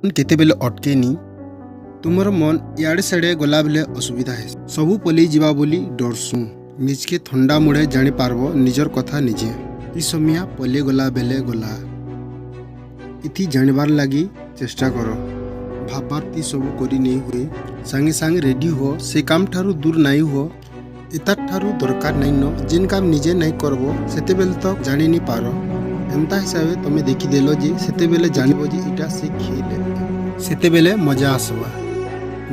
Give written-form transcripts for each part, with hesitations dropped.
କେତେବେଲେ ଅଟକେନି। ତୁମର ମନ ଇଆଡ଼େ ସିଆଡ଼େ ଗଲାବେଲେ ଅସୁବିଧା ହେସି। ସବୁ ପଲେଇ ଯିବା ବୋଲି ଡରସୁଁ। ନିଜକେ ଥଣ୍ଡା ମୁଡ଼େ ଜାଣିପାରବ ନିଜର କଥା ନିଜେ। ଇ ସମିଆ ପଲେଇ ଗଲା ବେଲେ ଗଲା। ଇଥି ଜାଣିବାର ଲାଗି ଚେଷ୍ଟା କର। ଭାବବାର୍ ତି ସବୁ କରି ନେଇ ହୁଏ। ସାଙ୍ଗେ ସାଙ୍ଗେ ରେଡି ହୁଅ, ସେ କାମ ଠାରୁ ଦୂର ନାଇଁ ହୁଅ। ଇତାର ଠାରୁ ଦରକାର ନାଇଁ ନ। ଯେନ୍ କାମ ନିଜେ ନାଇଁ କରବ, ସେତେବେଲେ ତ ଜାଣି ନି ପାର। ଏନ୍ତା ହିସାବେ ତମେ ଦେଖିଦେଲ ଯେ ସେତେବେଲେ ଜାଣିବ ଯେ ଇଟା ସେ ଖେଲ୍। ସେତେବେଲେ ମଜା ଆସବା।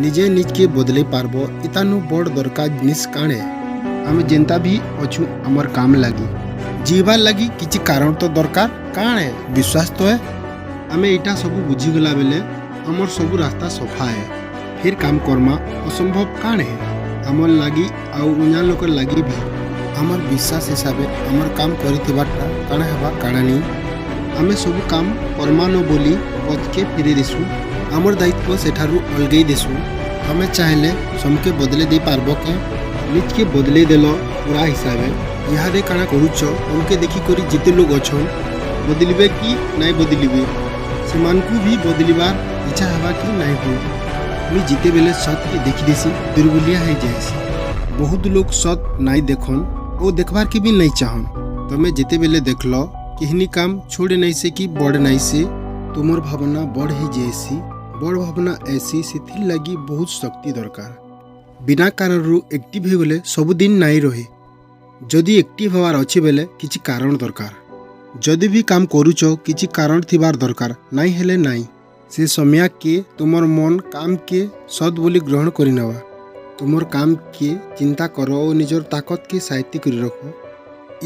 ନିଜେ ନିଜକେ ବଦଲେଇ ପାରବ। ଇତାନୁ ବଡ଼ ଦରକାର ଜିନିଷ କାଣେ? ଆମେ ଯେନ୍ତା ବି ଅଛୁ, ଆମର କାମ ଲାଗି ଜିଇବାର ଲାଗି କିଛି କାରଣ ତ ଦରକାର। କାଣେ? ବିଶ୍ୱାସ ତ ହେ। ଆମେ ଇଟା ସବୁ ବୁଝିଗଲା ବେଲେ ଆମର ସବୁ ରାସ୍ତା ସଫା ହେ। ଫିର୍ କାମ କର୍ମା ଅସମ୍ଭବ କାଣେ ହେ ଆମର ଲାଗି ଆଉ ଉଞ୍ଜା ଲୋକର ଲାଗି ବି? ଆମର ବିଶ୍ୱାସ ହିସାବେ ଆମର କାମ କରିଥିବାରଟା କାଣା ହେବା, କାଣା ନି। ଆମେ ସବୁ କାମ କର୍ମା ନ ବୋଲି ପଛକେ ଫେରେଇ ଦେସୁଁ। ଆମର ଦାୟିତ୍ୱ ସେଠାରୁ ଅଲଗେଇ ଦେସୁଁ। ତମେ ଚାହିଁଲେ ସମକେ ବଦଲେଇ ଦେଇ ପାରବ କେ? ନିଜକେ ବଦଲେଇ ଦେଲ ପୁରା ହିସାବେ, ଇହାଦେ କାଣା କରୁଛ, ତମକେ ଦେଖିକରି ଯେତେ ଲୋକ ଅଛନ୍, ବଦଲିବେ କି ନାଇଁ ବଦଲିବେ? ସେମାନଙ୍କୁ ବି ବଦଲିବାର ଇଚ୍ଛା ହେବା କି ନାଇଁ ହୁଏ? ମୁଇଁ ଯେତେବେଲେ ସତ୍କେ ଦେଖିଦେସି, ଦୁର୍ବଳିଆ ହେଇଯାଏସି। ବହୁତ ଲୋକ ସତ୍ ନାଇଁ ଦେଖନ୍ ଓ ଦେଖବାର୍କେ ବି ନାଇଁ ଚାହନ୍। ତମେ ଯେତେବେଲେ ଦେଖଲ କେହିନି କାମ ଛୋଟ୍ ନାଇଁସେ କି ବଡ଼ ନାଇଁସେ, ତୁମର ଭାବନା ବଡ଼ ହେଇଯାଏସି। ବଡ଼ ଭାବନା ଆଏସି, ସେଥିର୍ ଲାଗି ବହୁତ ଶକ୍ତି ଦରକାର। ବିନା କାରଣରୁ ଆକ୍ଟିଭ ହେଇଗଲେ ସବୁଦିନ ନାଇଁ ରହେ। ଯଦି ଆକ୍ଟିଭ ହେବାର ଅଛି ବେଲେ କିଛି କାରଣ ଦରକାର। ଯଦି ବି କାମ କରୁଛ, କିଛି କାରଣ ଥିବାର ଦରକାର, ନାଇଁ ହେଲେ ନାଇଁ। ସେ ସମୟକେ ତୁମର ମନ କାମକେ ସତ୍ ବୋଲି ଗ୍ରହଣ କରିନେବା। ତୁମର କାମକେ ଚିନ୍ତା କର ଓ ନିଜର ତାକତକେ ସାଇତି କରି ରଖ।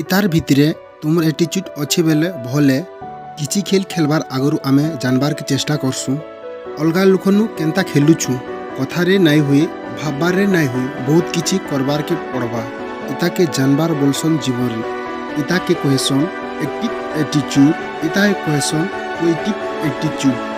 ଇତାର ଭିତରେ ତୁମର ଆଟିଚ୍ୟୁଡ୍ ଅଛେ ବେଲେ ଭଲେ। କିଛି ଖେଲ୍ ଖେଲବାର ଆଗରୁ ଆମେ ଜାନବାରକେ ଚେଷ୍ଟା କରସୁଁ, ଅଲଗା ଲୋକନୁ କେନ୍ତା ଖେଲୁଛୁ। କଥାରେ ନାଇଁ ହୁଏ, ଭାବବାରେ ନାଇଁ ହୁଏ, ବହୁତ କିଛି କରବାରକେ ପଡ଼ବା। ଇତାକେ ଜାନବାର ବୋଲସନ୍ ଜୀବନରେ। ଇତାକେ କହେସନ୍ ଆକ୍ଟିଭ ଆଟିଚ୍ୟୁଡ୍। ଇତାକେ କହେସନ୍ ପଜିଟିଭ୍ ଆଟିଚ୍ୟୁଡ୍।